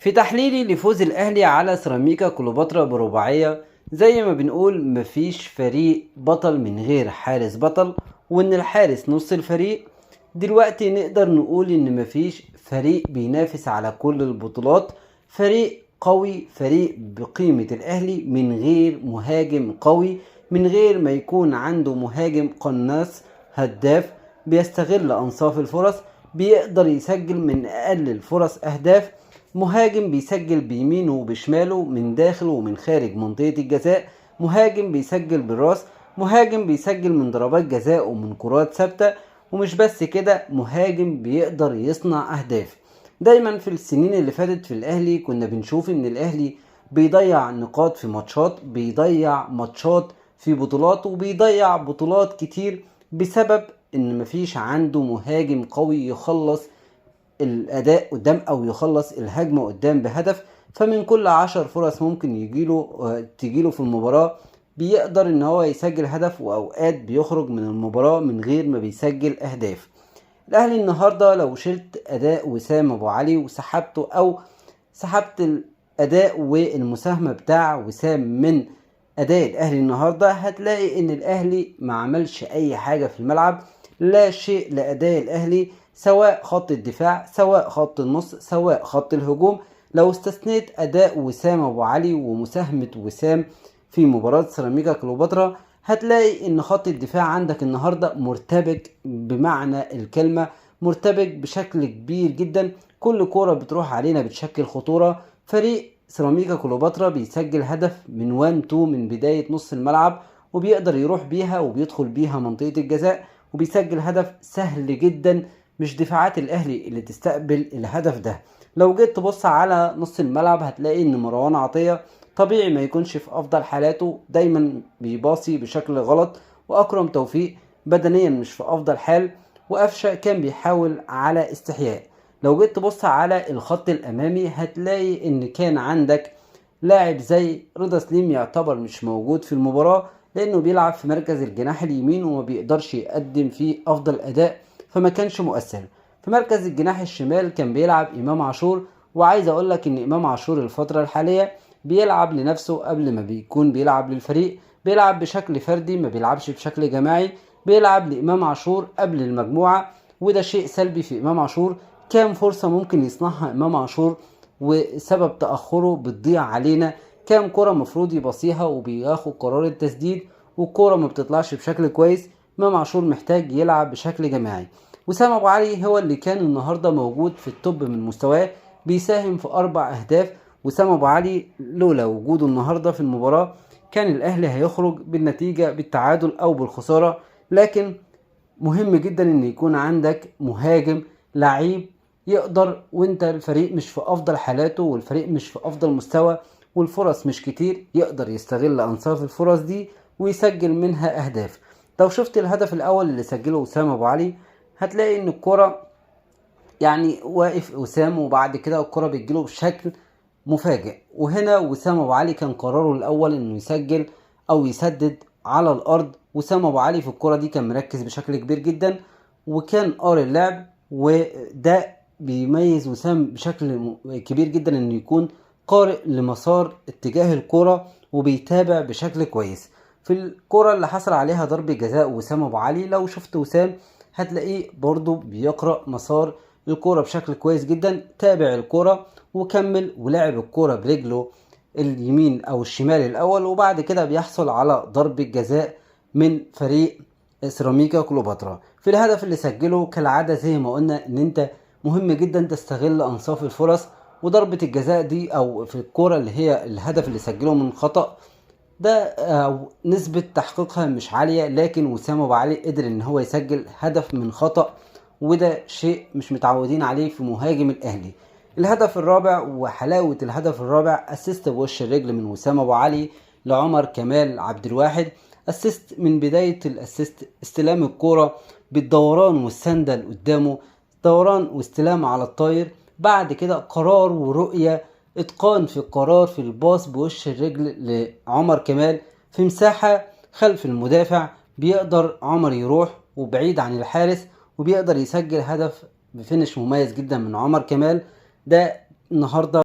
في تحليلي لفوز الأهلي على سيراميكا كليوباترا برباعية، زي ما بنقول مفيش فريق بطل من غير حارس بطل، وإن الحارس نص الفريق. دلوقتي نقدر نقول إن مفيش فريق بينافس على كل البطولات، فريق قوي، فريق بقيمة الأهلي من غير مهاجم قوي، من غير ما يكون عنده مهاجم قناص هداف بيستغل أنصاف الفرص، بيقدر يسجل من أقل الفرص أهداف، مهاجم بيسجل بيمينه وبشماله من داخل ومن خارج منطقة الجزاء، مهاجم بيسجل بالراس، مهاجم بيسجل من ضربات جزاء ومن كرات ثابتة، ومش بس كده، مهاجم بيقدر يصنع أهداف. دايما في السنين اللي فاتت في الأهلي كنا بنشوف إن الأهلي بيضيع نقاط في ماتشات، بيضيع ماتشات في بطولات، وبيضيع بطولات كتير بسبب إن مفيش عنده مهاجم قوي يخلص الأداء قدام أو يخلص الهجمة قدام بهدف. فمن كل 10 فرص ممكن تجيله في المباراة بيقدر إن هو يسجل هدف، وأوقات بيخرج من المباراة من غير ما بيسجل أهداف. الأهلي النهاردة لو شلت أداء وسام أبو علي وسحبته، أو سحبت الأداء والمساهمة بتاع وسام من أداء الأهلي النهاردة، هتلاقي إن الأهلي ما عملش أي حاجة في الملعب، لا شيء لأداء الأهلي، سواء خط الدفاع، سواء خط النص، سواء خط الهجوم. لو استثنيت أداء وسام أبو علي ومساهمة وسام في مباراة سيراميكا كليوباترا، هتلاقي إن خط الدفاع عندك النهاردة مرتبك بمعنى الكلمة، مرتبك بشكل كبير جدا. كل كورة بتروح علينا بتشكل خطورة. فريق سيراميكا كليوباترا بيسجل هدف من 1-2 من بداية نص الملعب، وبيقدر يروح بيها وبيدخل بيها منطقة الجزاء وبيسجل هدف سهل جدا، مش دفاعات الأهلي اللي تستقبل الهدف ده. لو جيت تبص على نص الملعب هتلاقي إن مروان عطية طبيعي ما يكونش في أفضل حالاته، دايما بيباصي بشكل غلط، وأكرم توفيق بدنيا مش في أفضل حال، وقفشة كان بيحاول على استحياء. لو جيت تبص على الخط الأمامي هتلاقي إن كان عندك لاعب زي رضا سليم يعتبر مش موجود في المباراة، لأنه بيلعب في مركز الجناح اليمين وما بيقدرش يقدم فيه أفضل أداء، فما كانش مؤثر. في مركز الجناح الشمال كان بيلعب إمام عاشور، وعايز أقول لك إن إمام عاشور الفترة الحالية بيلعب لنفسه قبل ما بيكون بيلعب للفريق، بيلعب بشكل فردي، ما بيلعبش بشكل جماعي، بيلعب لإمام عاشور قبل المجموعة، وده شيء سلبي في إمام عاشور. كام فرصة ممكن يصنعها إمام عاشور وسبب تأخره بتضيع علينا، كام كرة مفروض يباصيها وبياخد قرار التسديد والكرة ما بتطلعش بشكل كويس. إمام عاشور محتاج يلعب بشكل جماعي. وسام أبو علي هو اللي كان النهاردة موجود في التوب من مستواه، بيساهم في 4 أهداف. وسام أبو علي لولا وجوده النهاردة في المباراة كان الأهلي هيخرج بالنتيجة بالتعادل أو بالخسارة. لكن مهم جدا إن يكون عندك مهاجم لعيب يقدر، وانت الفريق مش في أفضل حالاته والفريق مش في أفضل مستوى والفرص مش كتير، يقدر يستغل أنصاف الفرص دي ويسجل منها أهداف. لو شفت الهدف الأول اللي سجله وسام أبو علي هتلاقي إن الكرة واقف وسام، وبعد كده الكرة بتجيله بشكل مفاجئ، وهنا وسام أبو علي كان قراره الأول إنه يسجل أو يسدد على الأرض. وسام أبو علي في الكرة دي كان مركز بشكل كبير جدا وكان قاري اللعب، وده بيميز وسام بشكل كبير جدا إنه يكون قارئ لمسار اتجاه الكرة وبيتابع بشكل كويس. في الكرة اللي حصل عليها ضرب جزاء وسام أبو علي، لو شفت وسام هتلاقيه برضو بيقرأ مسار الكرة بشكل كويس جدا، تابع الكرة وكمل ولعب الكرة برجله اليمين أو الشمال الأول، وبعد كده بيحصل على ضرب الجزاء من فريق سيراميكا كليوباترا. في الهدف اللي سجله كالعادة زي ما قلنا إن أنت مهم جدا تستغل أنصاف الفرص، وضربة الجزاء دي أو في الكرة اللي هي الهدف اللي سجله من خطأ ده أو نسبة تحقيقها مش عالية، لكن وسام أبو علي قدر إن هو يسجل هدف من خطأ، وده شيء مش متعودين عليه في مهاجم الأهلي. الهدف الرابع وحلاوة الهدف الرابع assist بوش الرجل من وسام أبو علي لعمر كمال عبد الواحد، assist من بداية ال assist استلام الكرة بالدوران والسندة اللي قدامه، دوران واستلام على الطاير، بعد كده قرار ورؤية، اتقان في القرار في الباص بوش الرجل لعمر كمال في مساحة خلف المدافع، بيقدر عمر يروح وبعيد عن الحارس وبيقدر يسجل هدف بفينش مميز جدا من عمر كمال. ده النهارده.